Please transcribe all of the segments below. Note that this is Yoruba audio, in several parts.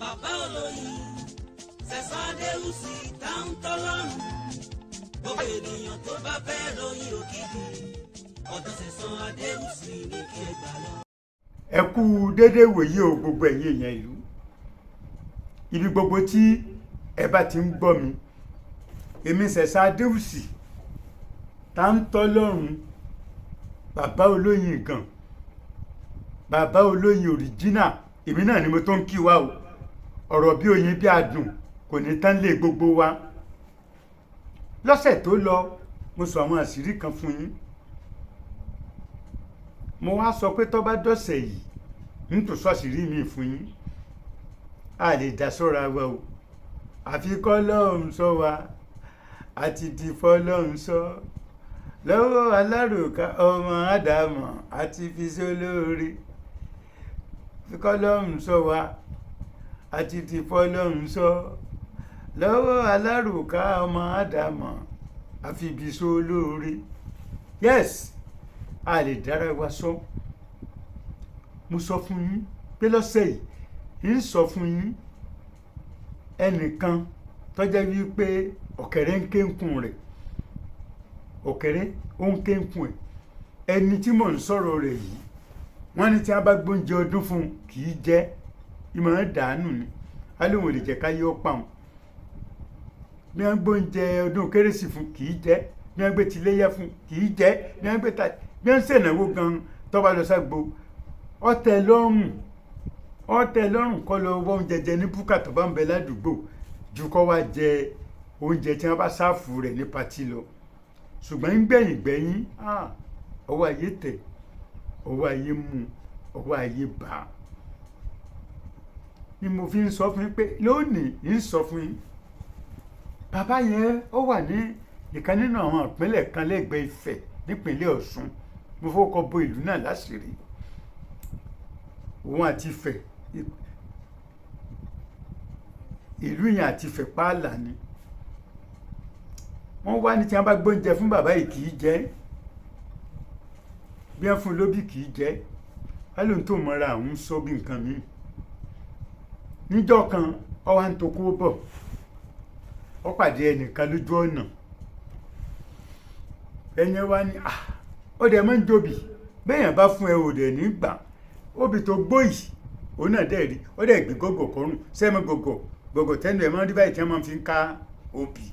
Bàbá olóyin Sẹ̀san Adéwùsì Táńtọ́lọ́run, gbogbo ènìyàn tó bá fẹ́ ròyìn òkìkí, ọ̀dọ̀ Sẹ̀san Adéwùsì ní kí ẹ gbà lọ. Ẹ kú déédéé wòye o, gbogbo ẹ̀yin èèyàn ìlú, ibi gbogbo tí ẹ bá ti ń gbọ́ mi. Èmi Sẹ̀san Adéwùsì Táńtọ́lọ́run, bàbá olóyin gan, bàbá olóyin òrìjínà, èmi náà ni mo tó ń kí wa o. Ọ̀rọ̀ bí oyin bí adùn kò ní tán lé gbogbo wa. Lọ́sẹ̀ tó lọ, mo sọ àwọn àṣírí kan fún yín. Mo wá sọ pé tó bá dọ̀sẹ̀ yìí, n tó sọ àṣírí mi fún yín. A lè dá sọ́ra wa o, àfi k'Ọlọ́run ṣọ́ wa. Àti di f'Ọlọ́run sọ lọ́wọ́ alárùkà ọmọ ádámọ̀ àti fi sólóore. Fi k'Ọlọ́run ṣọ́ wa, àti di f'Ọlọ́run sọ lọ́wọ́ alárùkà ọmọ ádámọ̀ àfi ibi sólóore. Yes, a lè dára wa sọ. Mo sọ fún yín pé lọ́sẹ̀ yìí ń sọ fún yín ẹnìkan tó jẹ́ wípé ọ̀kẹ́rẹ́ ń kéńkùn rẹ̀, ọ̀kẹ́rẹ́ ó ń kéńkùn ẹ̀. Ẹni tí mò ń sọ̀rọ̀ rẹ̀ yìí, wọ́n ní tí wọ́n bá gbóúnjẹ ọdún fún un, kì í jẹ, ìmọ̀ ń dànù ni. Á lóun ò lè jẹ́ káyé ó pa òun. Bí wọ́n gbóúnjẹ ọdún kérésì fún, kì í jẹ. Bí wọ́n gbé tiléyá fún, kì í jẹ. Bí wọ́n gbé ta, bí wọ́n ṣènáwó gan, tó bá lọ ságbo, ọtẹ lọ́rùn, ọtẹ lọ́rùn kọ́ lọ wọ́ oúnjẹ jẹ ní búkà tó bá ń bẹ ládùúgbò ju kọ́ wá jẹ oúnjẹ tí wọ́n bá sáàfù rẹ̀ ní patí lọ. Ṣùgbọ́n ń gbẹ̀yìn gbẹ̀yìn, ọwọ́ ayé tẹ̀, ọwọ́ ayé mú, ọwọ́ ayé bá. Ni mo fi ń sọ fún yín pé lónìí ń sọ fún yín, bàbá yẹn ó wà ní ìkan nínú àwọn ìpínlẹ̀ kan lẹ́gbẹ̀ẹ́ Ifẹ̀ nípínlẹ̀ Ọ̀ṣun. Mo fọwọ́ bo ìlú náà láṣìírí. Òun àti Ifẹ̀, ìlú yẹn àti Ifẹ̀ pààlà ni. Wọ́n wá ní tí wọ́n bá gbóúnjẹ fún bàbá yìí, kì í jẹ. Bí wọ́n fún un lóbì, kì í jẹ. Wọ́n lóun tó mọ́ra àwọn sọ bí nǹkan mi. Níjọ́ kan, ó wá ń tokó bọ̀, ó pàdé ẹnìkan lójú ọ̀nà. Ẹni wá ní, ó dẹ̀ máa ń jobi bẹ́ẹ̀yàn bá fún ẹ, ò dẹ̀ ní gbà. Obì tó gbóyì òun náà dẹ̀ rí, ó dẹ̀ gbé gọ́gọ̀ kọrùn sẹ́mi gọ̀gọ̀ gọ̀gọ̀ tẹ́nu ẹ̀ máa ń rí báyìí tí wọ́n máa fi ń ká obì.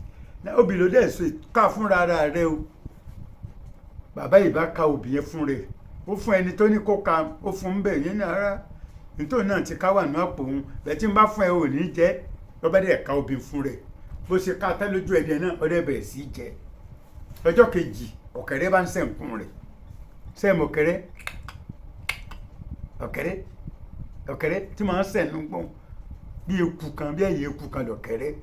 Obì ló dẹ̀ so ká fúnra ara rẹ o. Bàbá yìí bá ka obì yẹn fún rẹ̀, ó fún ẹni tó ní kó ka, ó fún un bẹ́ẹ̀ yẹn ní ara nítorí náà ti ká wà ní àpò òun bẹ́ẹ̀ tí ń bá fún ẹ ò ní jẹ́. Lọ́ba dẹ̀ ka obì fún rẹ̀, bó ṣe ká tẹ́ lójú ẹni náà, ó dẹ̀ bẹ̀rẹ̀ sí í jẹ. Lọ́jọ́ kejì, ọ̀kẹ́rẹ́ bá ń sẹ̀ǹkùn rẹ̀. Sẹ́ẹ̀mù ọ̀kẹ́rẹ́, ọ̀kẹ́rẹ́, ọ̀kẹ́rẹ́ tí màá sẹ̀nu gbọ̀n bí eku kan, bí ẹ̀yẹ eku kan lọ̀kẹ́rẹ́.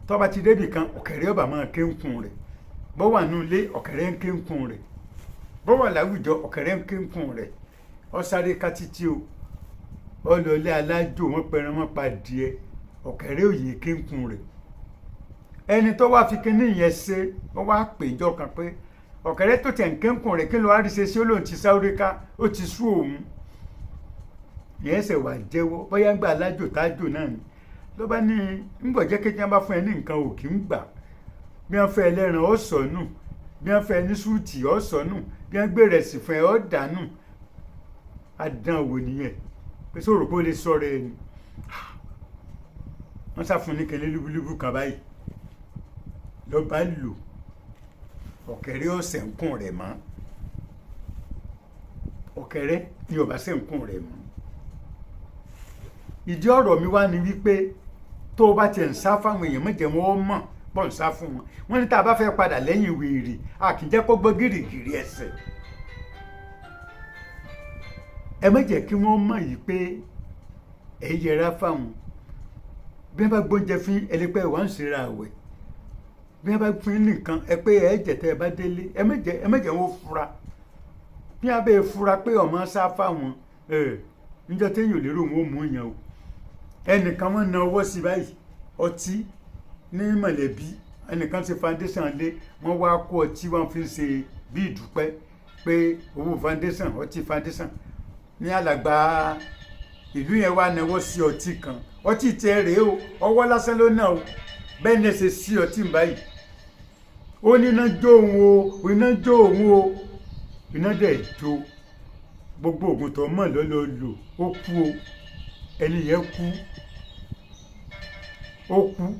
Tó bá ti débì kan, ọ̀kẹ́rẹ́ ọba máa ké ń kun rẹ̀. Bó wà nínú ilé, ọ̀kẹ́rẹ́ ń ké ń kun rẹ̀. Bó wà láwùjọ, ọ̀kẹ́rẹ́ ń ké ń kun rẹ̀. Ó sáré ká títí o, ó lọ ilé alájò, wọ́n pẹran, wọ́n pa adìẹ, ọ̀kẹ́rẹ́ òye ké ń kun rẹ̀. Ẹni tó wá fi kinní yẹn ṣe, ó wá pè jọ kan pé ọ̀kẹ́rẹ́ tó tẹ̀ ń ké ń kun rẹ̀, kí ló wá rí ṣe sí? Ó lóun ti sáré ká, ó ti sú òun. Yẹn ṣẹ̀ wá jẹ́wọ́, bóyá ń gba alájò tájò náà ni. Ló bá ní ń bọ̀ jẹ́ kékeré, bá fún ẹ ní nǹkan ò kí ń gbà. Bí wọ́n fẹ́ ẹlẹ́ran, ó sọnù. Bí wọ́n fẹ́ ní súùtì, ó sọnù. Bí wọ́n gbé rẹsì fún ẹ, ó dànù. Adánwò nìyẹn pé sọ̀rọ̀ pé ó lè sọ̀rọ̀ ẹ ni. Wọ́n sáfún ní kẹlẹ́ lúbúlúbú kan báyìí, ló bá lò, ọ̀kẹ́rẹ́ ọ̀sẹ̀ ń kún rẹ̀ mọ́. Ọ̀kẹ́rẹ́ ni ọ̀bá sẹ̀ ń kún rẹ̀ mọ́. Ìdí ọ̀rọ̀ mi wá ni wípé tó o bá tiẹ̀ ń sá fáwọn èèyàn, mọ̀jẹ̀ wọn ó mọ̀ bọ́n ń sá fún wọn. Wọ́n ní tá a bá fẹ́ padà lẹ́yìn wèrè, a kì í jẹ́ kó gbọ́ gìrìgìrì ẹsẹ̀. Ẹ má jẹ́ kí wọ́n mọ̀ yìí pé ẹ yẹra fáwọn. Bí wọ́n bá gbóúnjẹ fún ẹlẹ́pẹ́ wà ń ṣera àwẹ̀, bí wọ́n bá fún yín nìkan ẹ pé ẹ jẹ tẹ́ ẹ bá délé. Ẹ má jẹ́ wọn fura. Bí wọ́n bá fura pé ọmọ sá fáwọn ẹ níjọ́ téèyàn lérò wọn ò mú yẹn o. Ẹnìkan wọn na ọwọ́ sí báyìí ọtí ní mọ̀lẹ́bí. Ẹnìkan ṣe foundation lé, wọ́n wá kó ọtí, wọ́n fi ń ṣe bí ìdúpẹ́ pé owó foundation, ọtí foundation ní alàgbà. Ìlú yẹn wá náwó sí ọtí kan, ọtí tiẹ̀ rèé o, ọwọ́ lásán ló náà o. Bẹ́ẹ̀ ni ẹ ṣe sí ọtí báyìí, ó ní iná jó òun o, iná jó òun o, iná dẹ̀ jó. Gbogbo oògùn tó mọ̀ lọ́lọ́ lò, ó kú o. Ẹni yẹn kú, ó kú.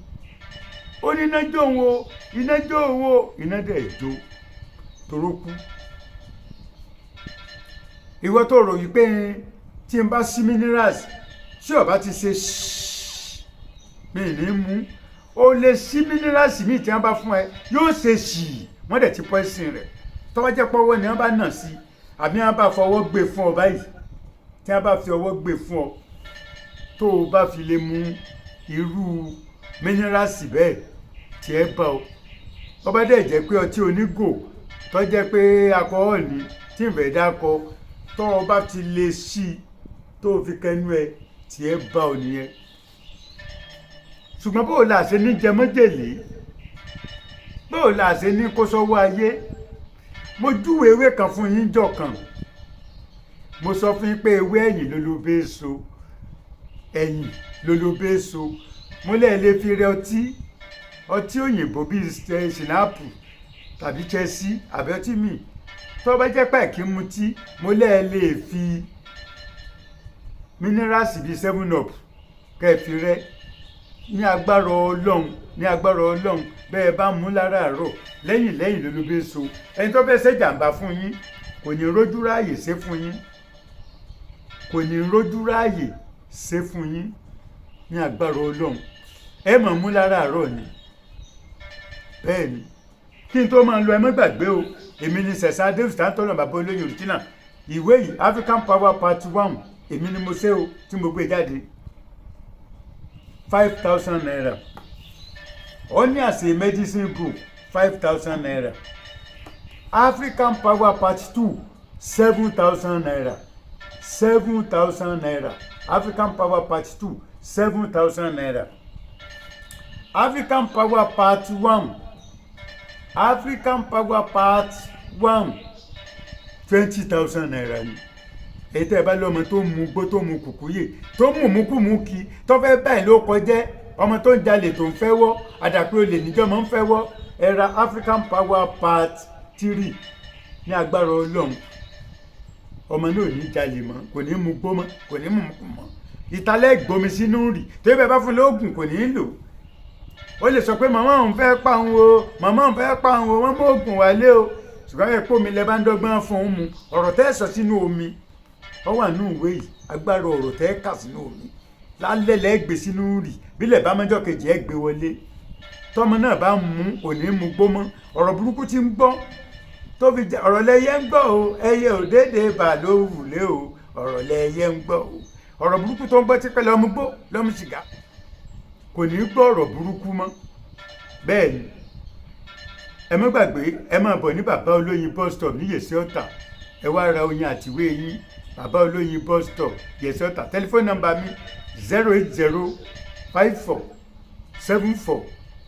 Ó ní iná jó òun o, iná jó òun o, iná dẹ̀ jó, toró kú. Ìwọ tó rò yìí pé tí n bá sí minerals, tí ó bá ti ṣe ṣíṣí mi ní mú, o lè sí minerals míì tí wọ́n bá fún ẹ, yóò ṣe ṣì, wọ́n dẹ̀ ti poison rẹ̀. Tó bá jẹ́ pọ́wọ́ ni wọ́n bá nà sí, àbí wọ́n bá fọwọ́ gbé fún ọ báyìí, tí wọ́n bá fi ọwọ́ gbé fún ọ, tó o bá fi lè mu irú minerals bẹ́ẹ̀, tí ẹ bá ọ. Ó bá dẹ̀ jẹ́ pé ọtí onígò tó jẹ́ pé alcohol ni tí ń fẹ́ dákọ, tó o bá ti lè ṣí tó o fi kẹnu ẹ, tí ẹ bá ọ nìyẹn. Ṣùgbọ́n bó o là ṣe ní jẹmọ́jèlé, bó o là ṣe ní kó sọ́wọ́ ayé. Mo júwe ewé kan fún yín jọ kan, mo sọ fún yín pé ewé ẹ̀yìn ló ló bẹ́ẹ̀ so, ẹ̀yìn ló ló bẹ́ẹ̀ so. Mo lẹ́ẹ̀ lè fi rẹ ọtí, ọtí òyìnbó bíi ṣìnáàpù tàbí Chelsea àbí ọtí míì. Tó bá jẹ́ pé kí n mutí, mo lẹ́ẹ̀ lè fi minerals bíi 7 Up kẹ́ ẹ fi rẹ́. Ní agbára Ọlọ́run, ní agbára Ọlọ́run, bẹ́ẹ̀ bá mú láràárọ̀, lẹ́yìn lẹ́yìn ló ló bẹ́ẹ̀ so. Ẹni tó fẹ́ ṣe jàǹbá fún yín kò ní rójú ráàyè ṣe fún yín, kò ní rójú ráàyè ṣe fún yín. Ní agbára Ọlọ́run, ẹ máa mú láràárọ̀ ni. Bẹ́ẹ̀ ni. Kí n tó máa lọ, ẹ má gbàgbé o, èmi ni Sẹ̀san Adéwùsì Táńtọ́nà, bàbá olóyin original. Ìwé yìí, African Power Part 1, èmi ni mo ṣe o tí mo gbé jáde, ₦5,000. Ó ní àṣẹ medicine book, ₦5,000. African Power Part 2, ₦7,000, ₦7,000. African Power Part 2, ₦7,000. African Power Part 1, African Power Part 1, ₦20,000 ni. Èyí tẹ́ ẹ bá lọ́mọ tó mu gbó, tó mu kùkúyè, tó mú mú kí, tó fẹ́ báyìí ló kọjẹ́, ọmọ tó ń jalè, tó ń fẹ́ wọ́ àdàpé olè níjọ́ mọ́ ń fẹ́ wọ́, ẹ ra African Power Part 3. Ní agbára Ọlọ́run, ọmọ náà ò ní jalè mọ́, kò ní mu gbó mọ́, kò ní mú mú mọ́. Ìtàlẹ́ gbomi sínú rì tó bẹ́ẹ̀ bá fún lóògùn, kò ní í lò. Ó lè sọ pé màmá òun fẹ́ pa òun o, màmá òun fẹ́ pa òun o, wọ́n mú oògùn wálé o. Ṣùgbọ́n ẹ pọ́ mi lẹ bá ń dọ́gbọ́n fún un mu. Ọ̀rọ̀ tẹ́ ẹ sọ sínú omi ọ wà nínú ìwé yìí. Agbára ọ̀rọ̀ tẹ́ ẹ kà sínú omi lálẹ́ lẹ́ gbé sínú rì, bílẹ̀ bá mọ́jọ́ kejì ẹ gbé wọlé. Tọmọ náà bá mú, kò ní mú gbó mọ́. Ọ̀rọ̀ burúkú tí ń gbọ́ tó fi jẹ ọ̀rọ̀ lẹ́yẹ ń gbọ́ o, ẹyẹ ò déédéé bà ló wùlé o, ọ̀rọ̀ lẹ́yẹ ń gbọ́ o. Ọ̀rọ̀ burúkú tó ń gbọ́ tipẹ́, lọ́mú gbó, lọ́mú sìgá, kò ní gbọ́ ọ̀rọ̀ burúkú mọ́. Bẹ́ẹ̀ ni. Ẹ má gbàgbé, ẹ máa bọ̀ ní Bàbá Olóyin bus stop ní Yèsí Ọ̀tà, ẹ wá ra oyin àtiwé yín. Bàbá Olóyin bus stop, Yèsí Ọ̀tà. Tẹlifóònù nọ́mbà mi,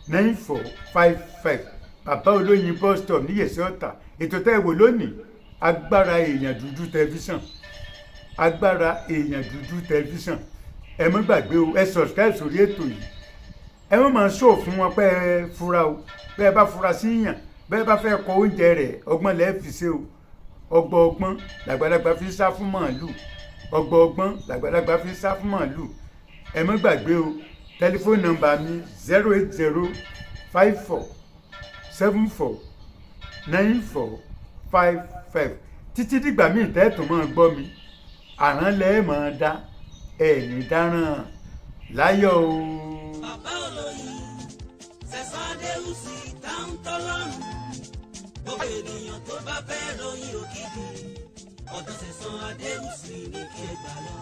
08054749455. Bàbá Olóyin bus stop ní Yèsí Ọ̀tà. Ètò tẹ́ ẹ wò lónìí, Agbára Èèyàn Dúdú Tẹlifíṣàn, Agbára Èèyàn Dúdú Tẹlifíṣàn. Ẹ má gbàgbé o, ẹ subscribe sórí ètò yìí. Ẹ má máa sọ fún wọn pé ẹ fura o. Bẹ́ẹ̀ bá fura sí yàn, bẹ́ẹ̀ bá fẹ́ kọ oúnjẹ rẹ̀, ọgbọ́n lẹ́ẹ̀ fi ṣe o. Ọgbọ́n ọgbọ́n làgbàlagbà fi sá fún màálù, ọgbọ́n ọgbọ́n làgbàlagbà fi sá fún màálù. Ẹ má gbàgbé o, tẹlifóònù nọ́mbà mi, 08054749455. Títí dìgbà míì tẹ́ẹ̀tù máa gbọ́ mi, àrán lẹ́ẹ̀ máa dá, ẹ̀ ní dáràn láyọ̀ o. Bàbá olóyin Sẹ̀san Adéwùsì Táńtọ́lọ́run, gbogbo ènìyàn tó bá fẹ́ ròyìn òkìkí, ọ̀dọ̀ Sẹ̀san Adéwùsì ní kí ẹ gbà lọ.